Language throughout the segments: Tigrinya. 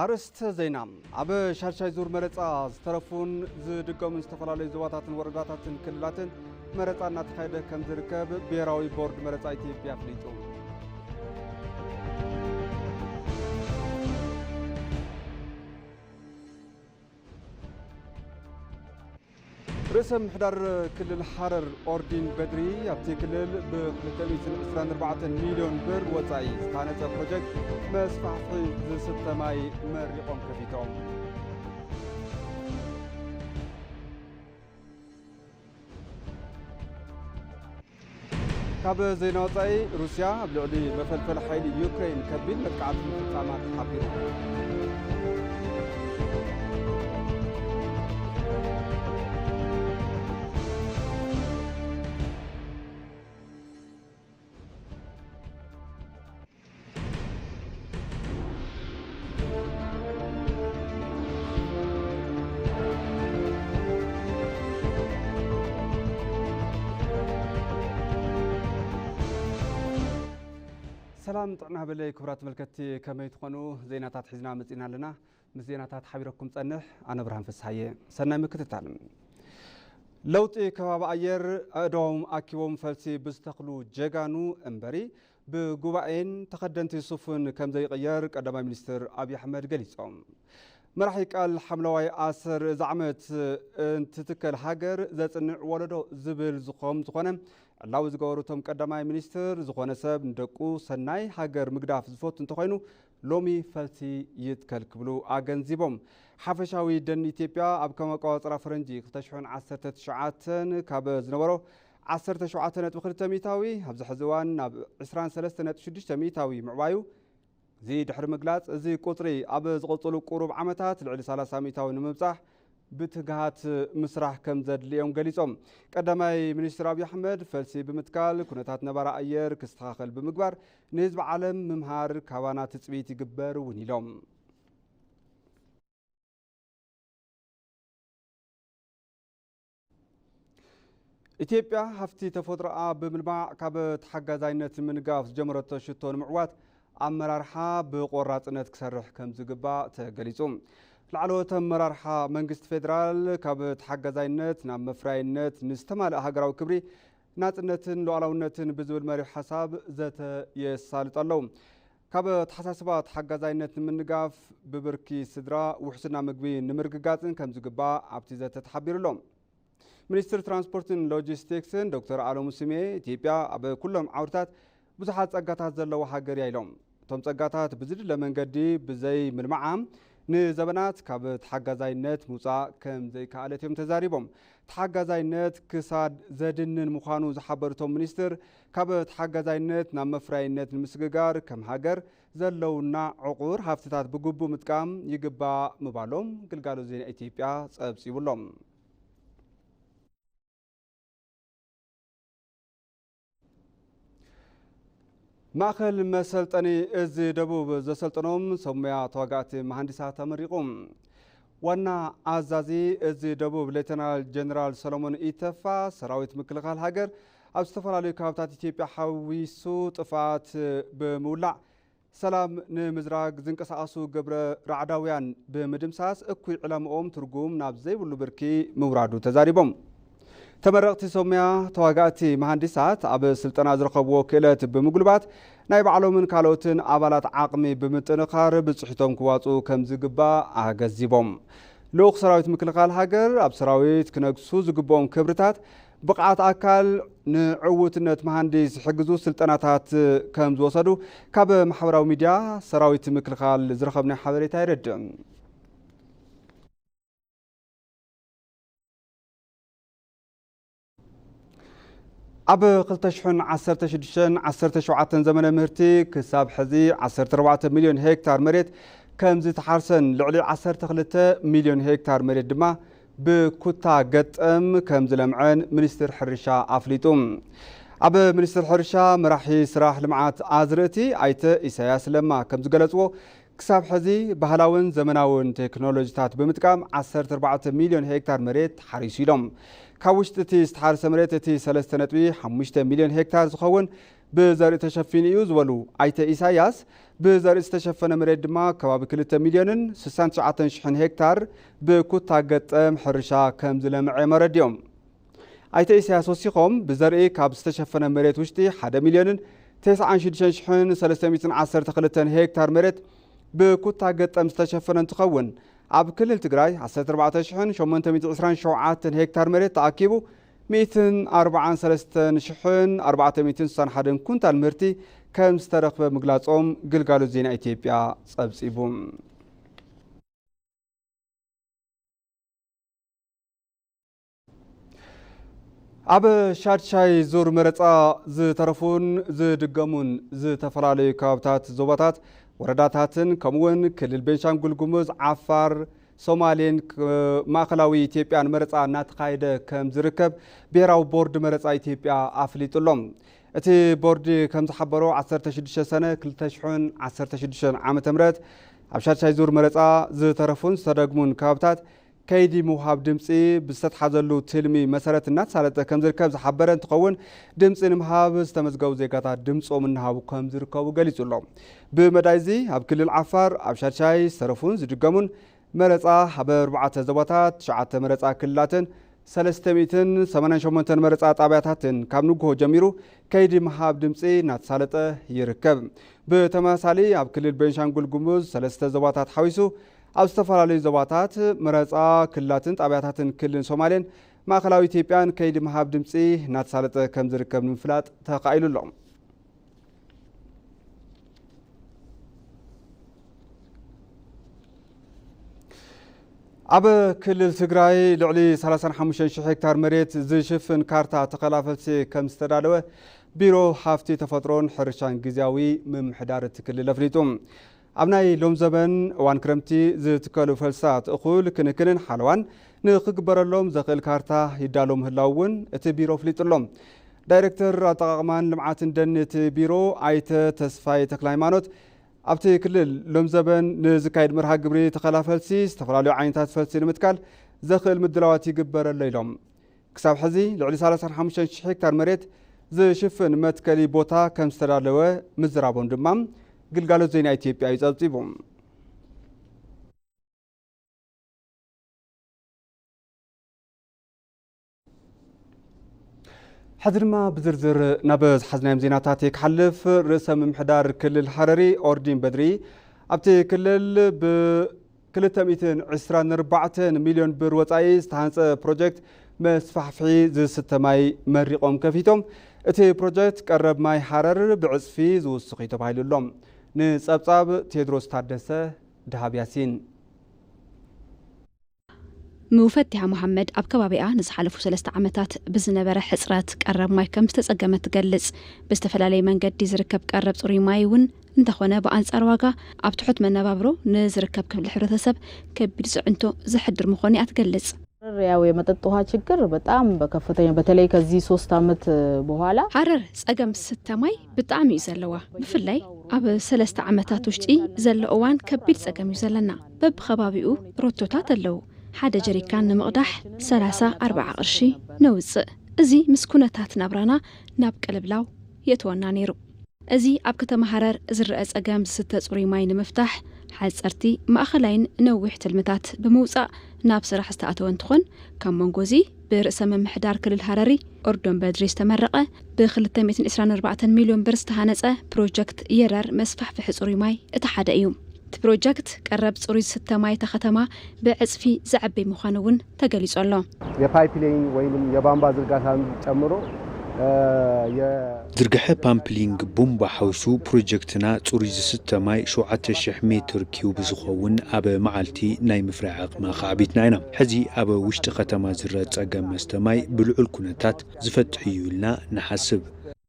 ኣርእስተ ዜና። ኣብ ሻድሻይ ዙር መረጻ ዝተረፉን ዝድገሙን ዝተፈላለዩ ዞባታትን ወረዳታትን ክልላትን መረጻ እናተኻየደ ከም ዝርከብ ብሄራዊ ቦርድ መረጻ ኢትዮጵያ ኣፍሊጡ። ርእሰ ምምሕዳር ክልል ሃረር ኦርዲን በድሪ፣ ኣብቲ ክልል ብ ክልተ ሚእትን ዕስራን ኣርባዕተን ሚልዮን ብር ወጻኢ ዝተሃነጸ ፕሮጀክት መስፋሕፍሒ ዝስተ ማይ መሪቖም ከፊቶም። ካብ ዜና ወጻኢ፣ ሩስያ ኣብ ልዕሊ መፈልፈሊ ሓይሊ ዩክሬን ከቢድ መጥቃዕቲ ምፍጻማ ተሓቢሩ። ሰላም ጥዕና በለይ ክቡራት ተመልከትቲ፣ ከመይ ትኾኑ? ዜናታት ሒዝና መጺና ኣለና። ምስ ዜናታት ሓቢረኩም ጸንሕ፣ ኣነ ብርሃን ፍስሃየ። ሰናይ ምክትታል። ለውጢ ከባቢ ኣየር ኣእዳዎም ኣኪቦም ፈልሲ ብዝተኽሉ ጀጋኑ እምበሪ ብጉባኤን ተኸደንቲ ሱፍን ከም ዘይቕየር ቀዳማይ ሚኒስትር ኣብይ ኣሕመድ ገሊጾም። መራሒ ቃል ሓምለዋይ ኣሰር እዚ ዓመት እንትትከል ሃገር ዘጽንዕ ወለዶ ዝብል ዝኾም ዝኾነ ዕላዊ ዝገበሩ እቶም ቀዳማይ ሚኒስትር፣ ዝኾነ ሰብ ንደቁ ሰናይ ሃገር ምግዳፍ ዝፈቱ እንተኾይኑ ሎሚ ፈልሲ ይትከል ክብሉ ኣገንዚቦም። ሓፈሻዊ ደን ኢትዮጵያ ኣብ ከም ኣቆጻጽራ ፈረንጂ ክልተ ሽሕን ዓሰርተ ትሽዓተን ካብ ዝነበሮ ዓሰርተ ሸውዓተ ነጥቢ ክልተ ሚእታዊ ኣብዚ ሕዚ እዋን ናብ ዕስራን ሰለስተ ነጥቢ ሽዱሽተ ሚእታዊ ምዕባዩ እዚ ድሕሪ ምግላጽ፣ እዚ ቁጽሪ ኣብ ዝቕጽሉ ቁሩብ ዓመታት ልዕሊ ሰላሳ ሚእታዊ ንምብጻሕ ብትግሃት ምስራሕ ከም ዘድሊ እዮም ገሊጾም። ቀዳማይ ሚኒስትር ኣብይ ኣሕመድ ፈልሲ ብምትካል ኩነታት ነባሪ ኣየር ክስተኻኸል ብምግባር ንህዝቢ ዓለም ምምሃር ካባና ትጽቢት ይግበር እውን ኢሎም። ኢትዮጵያ ሃፍቲ ተፈጥሮኣ ብምልማዕ ካብ ተሓጋዛይነት ንምንጋፍ ዝጀመረቶ ሽቶ ንምዕዋት ኣመራርሓ ብቆራጽነት ክሰርሕ ከም ዝግባእ ተገሊጹ። ላዕለዎት ኣመራርሓ መንግስቲ ፌዴራል ካብ ተሓጋዛይነት ናብ መፍረያይነት ንዝተማልአ ሃገራዊ ክብሪ ናጽነትን ሉዓላውነትን ብዝብል መሪሕ ሓሳብ ዘተ የሳልጡ ኣለዉ። ካብ ኣተሓሳስባ ተሓጋዛይነት ንምንጋፍ ብብርኪ ስድራ ውሕስና ምግቢ ንምርግጋጽን ከም ዝግባእ ኣብቲ ዘተ ተሓቢሩ ኣሎ። ሚኒስትር ትራንስፖርትን ሎጂስቲክስን ዶክተር ኣለሙ ስሜ፣ ኢትዮጵያ ኣብ ኩሎም ዓውድታት ብዙሓት ጸጋታት ዘለዋ ሃገር እያ ኢሎም። እቶም ጸጋታት ብዝድለ መንገዲ ብዘይ ምልማዓ ንዘበናት ካብ ተሓጋዛይነት ምውጻእ ከም ዘይከኣለት እዮም ተዛሪቦም። ተሓጋዛይነት ክሳድ ዘድንን ምዃኑ ዝሓበሩ እቶም ሚኒስትር፣ ካብ ተሓጋዛይነት ናብ መፍረያይነት ንምስግጋር ከም ሃገር ዘለውና ዕቑር ሃፍትታት ብግቡእ ምጥቃም ይግባእ ምባሎም ግልጋሎት ዜና ኢትዮጵያ ጸብጺቡ ኣሎ። ማእኸል መሰልጠኒ እዚ ደቡብ ዘሰልጠኖም ሰብ ሞያ ተዋጋእቲ መሃንዲሳት ኣመሪቑ። ዋና ኣዛዚ እዚ ደቡብ ሌተናል ጀነራል ሰሎሞን ኢተፋ፣ ሰራዊት ምክልኻል ሃገር ኣብ ዝተፈላለዩ ከባብታት ኢትዮጵያ ሓዊሱ ጥፍኣት ብምውላዕ ሰላም ንምዝራግ ዝንቀሳቐሱ ግብረ ራዕዳውያን ብምድምሳስ እኩይ ዕላምኦም ትርጉም ናብ ዘይብሉ ብርኪ ምውራዱ ተዛሪቦም። ተመረቕቲ ሰብ ሞያ ተዋጋእቲ መሃንዲሳት ኣብ ስልጠና ዝረኸብዎ ክእለት ብምጉልባት ናይ ባዕሎምን ካልኦትን ኣባላት ዓቕሚ ብምጥንኻር ብፅሒቶም ክዋፅኡ ከም ዝግባእ ኣገንዚቦም። ልኡኽ ሰራዊት ምክልኻል ሃገር ኣብ ሰራዊት ክነግሱ ዝግብኦም ክብርታት ብቕዓት ኣካል ንዕውትነት መሃንዲስ ዝሕግዙ ስልጠናታት ከም ዝወሰዱ ካብ ማሕበራዊ ሚድያ ሰራዊት ምክልኻል ዝረኸብናዮ ሓበሬታ የረድእ። ኣብ ክልተ ሽሕን ዓሰርተ ሽዱሽተን ዓሰርተ ሸውዓተን ዘመነ ምህርቲ ክሳብ ሕዚ ዓሰርተ ኣርባዕተ ሚልዮን ሄክታር መሬት ከም ዝተሓርሰን ልዕሊ ዓሰርተ ክልተ ሚልዮን ሄክታር መሬት ድማ ብኩታ ገጠም ከም ዝለምዐን ሚኒስትር ሕርሻ ኣፍሊጡ። ኣብ ሚኒስትር ሕርሻ መራሒ ስራሕ ልምዓት ኣዝርእቲ ኣይተ ኢሳያስ ለማ ከም ዝገለጽዎ፣ ክሳብ ሕዚ ባህላውን ዘመናውን ቴክኖሎጂታት ብምጥቃም ዓሰርተ ኣርባዕተ ሚልዮን ሄክታር መሬት ተሓሪሱ ኢሎም። ካብ ውሽጢ እቲ ዝተሓረሰ መሬት እቲ ሰለስተ ነጥቢ ሓሙሽተ ሚልዮን ሄክታር ዝኸውን ብዘርኢ ተሸፊኑ እዩ ዝበሉ ኣይተ ኢሳያስ፣ ብዘርኢ ዝተሸፈነ መሬት ድማ ከባቢ ክልተ ሚልዮንን ስሳን ትሽዓተን ሽሕን ሄክታር ብኩታ ገጠም ሕርሻ ከም ዝለምዐ መረዲኦም። ኣይተ ኢሳያስ ወሲኾም፣ ብዘርኢ ካብ ዝተሸፈነ መሬት ውሽጢ ሓደ ሚልዮንን ተስዓን ሽዱሽተን ሽሕን ሰለስተ ሚእትን ዓሰርተ ክልተን ሄክታር መሬት ብኩታ ገጠም ዝተሸፈነ እንትኸውን፣ ኣብ ክልል ትግራይ ዓሰርተ ኣርባዕተ ሽሕን ሸሞንተ ሚእትን ዕስራን ሸውዓተን ሄክታር መሬት ተኣኪቡ ሚእትን ኣርባዓን ሰለስተን ሽሕን ኣርባዕተ ሚእትን ስሳን ሓደን ኩንታል ምህርቲ ከም ዝተረኽበ ምግላጾም ግልጋሎት ዜና ኢትዮጵያ ጸብጺቡ። ኣብ ሻድሻይ ዙር መረጻ ዝተረፉን ዝድገሙን ዝተፈላለዩ ከባብታት፣ ዞባታት፣ ወረዳታትን ከምኡውን ክልል ቤንሻንጉል ጉሙዝ፣ ዓፋር፣ ሶማሌን ክ-፣ ማእኸላዊ ኢትዮጵያን መረጻ እናተኻየደ ከም ዝርከብ ብሄራዊ ቦርድ መረጻ ኢትዮጵያ ኣፍሊጡ ኣሎ። እቲ ቦርድ ከም ዝሓበሮ ዓሰርተ ሽዱሽተ ሰነ ክልተ ሽሕን ዓሰርተ ሽዱሽተን ዓመተ ምህረት ኣብ ሻድሻይ ዙር መረጻ ዝተረፉን ዝተደግሙን ከባብታት ከይዲ ምውሃብ ድምፂ ብዝተትሓዘሉ ትልሚ መሰረት እናተሳለጠ ከም ዝርከብ ዝሓበረ እንትኸውን፣ ድምፂ ንምሃብ ዝተመዝገቡ ዜጋታት ድምፆም እናሃቡ ከም ዝርከቡ ገሊጹ ኣሎ። ብመዳይ እዚ ኣብ ክልል ዓፋር ኣብ ሻድሻይ ዝተረፉን ዝድገሙን መረፃ ኣብ ኣርባዕተ ዞባታት፣ ትሽዓተ መረፃ ክልላትን ሰለስተ ሚእትን ሰማንያን ሸሞንተን መረፃ ጣብያታትን ካብ ንግሆ ጀሚሩ ከይዲ ምሃብ ድምፂ እናተሳለጠ ይርከብ። ብተመሳሳሊ ኣብ ክልል ቤንሻንጉል ጉሙዝ ሰለስተ ዞባታት ሓዊሱ ኣብ ዝተፈላለዩ ዞባታት መረፃ ክልላትን ጣብያታትን ክልል ሶማሌን ማእኸላዊ ኢትዮጵያን ከይዲ ምሃብ ድምፂ እናተሳለጠ ከም ዝርከብ ንምፍላጥ ተኻኢሉ ኣሎ። ኣብ ክልል ትግራይ ልዕሊ ሰላሳን ሓሙሽተን ሽሕ ሄክታር መሬት ዝሽፍን ካርታ ተኸላ ፈልሲ ከም ዝተዳለወ ቢሮ ሃፍቲ ተፈጥሮን ሕርሻን ግዝያዊ ምምሕዳር እቲ ክልል ኣፍሊጡ። ኣብ ናይ ሎም ዘበን እዋን ክረምቲ ዝትከሉ ፈልስታት እኹል ክንክንን ሓለዋን ንክግበረሎም ዘኽእል ካርታ ይዳሎ ምህላው እውን እቲ ቢሮ ኣፍሊጡ ኣሎ። ዳይሬክተር ኣጠቓቕማን ልምዓትን ደን እቲ ቢሮ ኣይተ ተስፋይ ተክለ ሃይማኖት፣ ኣብቲ ክልል ሎም ዘበን ንዝካየድ መርሃ ግብሪ ተኸላ ፈልሲ ዝተፈላለዩ ዓይነታት ፈልሲ ንምትካል ዘኽእል ምድላዋት ይግበር ኣሎ ኢሎም። ክሳብ ሕዚ ልዕሊ ሰላሳን ሓሙሽተን ሽሕ ሄክታር መሬት ዝሽፍን መትከሊ ቦታ ከም ዝተዳለወ ምዝራቦም ድማ ግልጋሎት ዜና ኢትዮጵያ እዩ ጸብጺቡ። ሕዚ ድማ ብዝርዝር ናብ ዝሓዝናዮም ዜናታት ክሓልፍ። ርእሰ ምምሕዳር ክልል ሃረሪ ኦርዲን በድሪ ኣብቲ ክልል ብ ክልተ ሚእትን ዕስራን ኣርባዕተን ሚልዮን ብር ወጻኢ ዝተሃንጸ ፕሮጀክት መስፋሕፍሒ ዝስተ ማይ መሪቖም ከፊቶም። እቲ ፕሮጀክት ቀረብ ማይ ሃረር ብዕጽፊ ዝውስኽ እዩ ተባሂሉ ኣሎ። ንጸብጻብ ቴድሮስ ታደሰ፣ ደሃብ ያሲን። ሙፈቲሓ መሓመድ ኣብ ከባቢኣ ንዝሓለፉ ሰለስተ ዓመታት ብዝነበረ ሕጽረት ቀረብ ማይ ከም ዝተጸገመት ትገልጽ። ብዝተፈላለየ መንገዲ ዝርከብ ቀረብ ጽሩይ ማይ እውን እንተኾነ ብኣንጻር ዋጋ ኣብ ትሑት መነባብሮ ንዝርከብ ክፍሊ ሕብረተሰብ ከቢድ ጽዕንቶ ዘሕድር ምዃኑ እያ ትገልጽ። ያው የመጠጥ ውሃ ችግር በጣም በከፍተኛ በተለይ ከዚህ ሶስት ዓመት በኋላ ሃረር ጸገም ዝስተ ማይ ብጣዕሚ እዩ ዘለዋ። ብፍላይ ኣብ ሰለስተ ዓመታት ውሽጢ ዘሎ እዋን ከቢድ ጸገም እዩ ዘለና። በብኸባቢኡ ሮቶታት ኣለዉ። ሓደ ጀሪካን ንምቕዳሕ ሰላሳ ኣርብዓ ቅርሺ ነውጽእ። እዚ ምስ ኩነታት ናብራና ናብ ቅልብላው የእትወና ነይሩ። እዚ ኣብ ከተማ ሃረር ዝረኣ ጸገም ዝስተ ጽሩይ ማይ ንምፍታሕ ሓጸርቲ፣ ማእኸላይን ነዊሕ ትልምታት ብምውጻእ ናብ ስራሕ ዝተኣተወ እንትኾን፣ ካብ መንጎ እዚ ብርእሰ ምምሕዳር ክልል ሃረሪ ኦርዶን በድሪ ዝተመረቐ ብ ክልተ ሚእትን ዕስራን ኣርባዕተን ሚልዮን ብር ዝተሃነፀ ፕሮጀክት የረር መስፋሕፍሒ ጽሩይ ማይ እቲ ሓደ እዩ። እቲ ፕሮጀክት ቀረብ ጽሩይ ዝስተ ማይ እታ ከተማ ብዕጽፊ ዘዕቢ ምዃኑ እውን ተገሊጹ ኣሎ። የፓይፕ ሌይን ወይም የቧንቧ ዝርጋታን ጨምሮ የ ዝርግሐ ፓምፕሊንግ ቡምባ ሓዊሱ ፕሮጀክትና ጽሩይ ዝስተ ማይ ሸውዓተ ሽሕ ሜትር ኪዩብ ዝኸውን ኣብ መዓልቲ ናይ ምፍራይ ዓቕሚ ኣኻዕቢትና ኢና። ሕዚ ኣብ ውሽጢ ከተማ ዝረአ ጸገም መስተ ማይ ብልዑል ኩነታት ዝፈትሕ እዩ ኢልና ንሓስብ።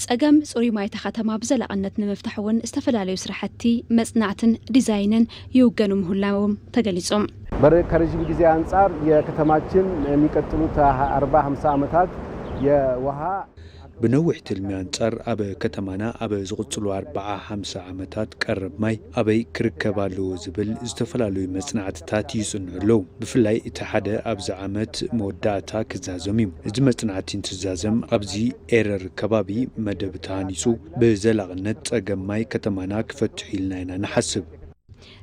ጸገም ጽሩይ ማይ እታ ከተማ ብዘላቕነት ንምፍታሕ እውን ዝተፈላለዩ ስራሕቲ መጽናዕትን ዲዛይንን ይውገኑ ምህላዎም ተገሊጹ። በረ- ከረዥም ጊዜ አንጻር የከተማችን የሚቀጥሉት አርባ ሃምሳ ዓመታት የውሃ ብነዊሕ ትልሚ ኣንጻር ኣብ ከተማና ኣብ ዝቕጽሉ ኣርብዓ ሓምሳ ዓመታት ቀረብ ማይ ኣበይ ክርከብ ኣለዎ ዝብል ዝተፈላለዩ መጽናዕትታት ይጽንዑ ኣለዉ። ብፍላይ እቲ ሓደ ኣብዚ ዓመት መወዳእታ ክዛዘም እዩ። እዚ መጽናዕቲ እንትዛዘም ኣብዚ ኤረር ከባቢ መደብ ተሃኒጹ ብዘላቕነት ጸገም ማይ ከተማና ክፈትሑ ኢልና ኢና ንሓስብ።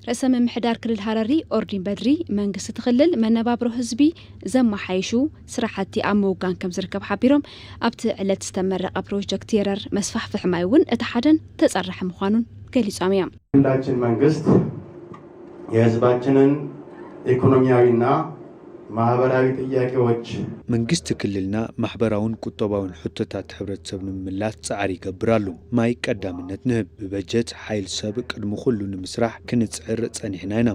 ርእሰ ምምሕዳር ክልል ሃረሪ ኦርዲን በድሪ መንግስቲ እቲ ክልል መነባብሮ ህዝቢ ዘመሓይሹ ስራሕቲ ኣብ ምውጋን ከም ዝርከብ ሓቢሮም። ኣብቲ ዕለት ዝተመረቐ ፕሮጀክት ኤረር መስፋሕፍሒ ማይ እውን እቲ ሓደን ተፀራሒ ምዃኑን ገሊፆም እዮም። ክልላችን መንግስት የህዝባችንን ኢኮኖሚያዊና ማህበራዊ ጥያቄዎች መንግስቲ ክልልና ማሕበራውን ቁጠባውን ሕቶታት ሕብረተሰብ ንምምላስ ጻዕሪ ይገብር ኣሎ። ማይ ቀዳምነት ንህብ፣ ብበጀት ሓይል ሰብ ቅድሚ ኩሉ ንምስራሕ ክንጽዕር ጸኒሕና ኢና።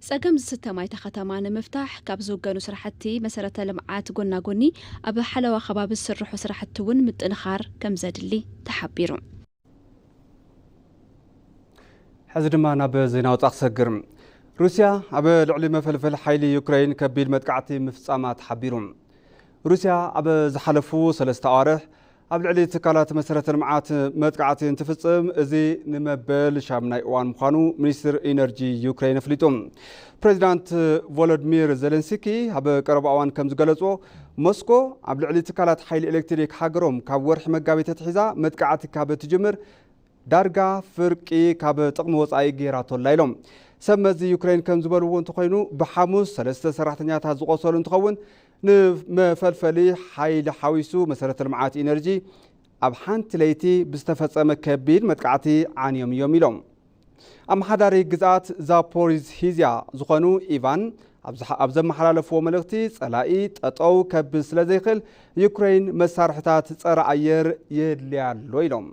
ጸገም ዝስተ ማይ እታ ከተማ ንምፍታሕ ካብ ዝውገኑ ስራሕቲ መሰረተ ልምዓት ጎና ጎኒ ኣብ ሓለዋ ከባቢ ዝስርሑ ስራሕቲ እውን ምጥንኻር ከም ዘድሊ ተሓቢሩ። ሕዚ ድማ ናብ ዜና ወፃ ክሰግር። ሩስያ ኣብ ልዕሊ መፈልፈል ሓይሊ ዩክረይን ከቢድ መጥቃዕቲ ምፍፃማ ተሓቢሩ። ሩስያ ኣብ ዝሓለፉ ሰለስተ ኣዋርሕ ኣብ ልዕሊ ትካላት መሰረተ ልምዓት መጥቃዕቲ እንትፍፅም፣ እዚ ንመበል ሻምናይ እዋን ምዃኑ ሚኒስትር ኢነርጂ ዩክረይን ኣፍሊጡ። ፕሬዚዳንት ቮሎድሚር ዜሌንስኪ ኣብ ቀረባ እዋን ከም ዝገለፅዎ፣ ሞስኮ ኣብ ልዕሊ ትካላት ሓይሊ ኤሌክትሪክ ሃገሮም ካብ ወርሒ መጋቢት ኣትሒዛ መጥቃዕቲ ካብ እትጅምር ዳርጋ ፍርቂ ካብ ጥቕሚ ወፃኢ ገይራቶ ኣላ ኢሎም። ሰብ መዚ ዩክሬን ከም ዝበልዎ እንተኾይኑ፣ ብሓሙስ ሰለስተ ሰራሕተኛታት ዝቆሰሉ እንትኸውን፣ ንመፈልፈሊ ሓይሊ ሓዊሱ መሰረተ ልምዓት ኢነርጂ ኣብ ሓንቲ ለይቲ ብዝተፈፀመ ከቢድ መጥቃዕቲ ዓንዮም እዮም ኢሎም። ኣመሓዳሪ ግዝኣት ዛፖሪዝሂዝያ ዝኾኑ ኢቫን ኣብ ዘመሓላለፍዎ መልእኽቲ፣ ፀላኢ ጠጠው ከብል ስለ ዘይኽእል ዩክሬን መሳርሕታት ፀረ ኣየር የድልያ ኣሎ ኢሎም።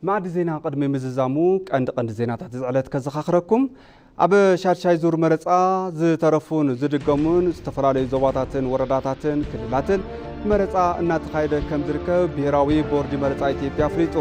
ማዕዲ ዜና ቅድሚ ምዝዛሙ ቀንዲ ቀንዲ ዜናታት እዚ ዕለት ከዘኻኽረኩም። ኣብ ሻድሻይ ዙር መረፃ ዝተረፉን ዝድገሙን ዝተፈላለዩ ዞባታትን ወረዳታትን ክልላትን መረፃ እናተኻየደ ከም ዝርከብ ብሄራዊ ቦርድ መረፃ ኢትዮጵያ ኣፍሊጡ።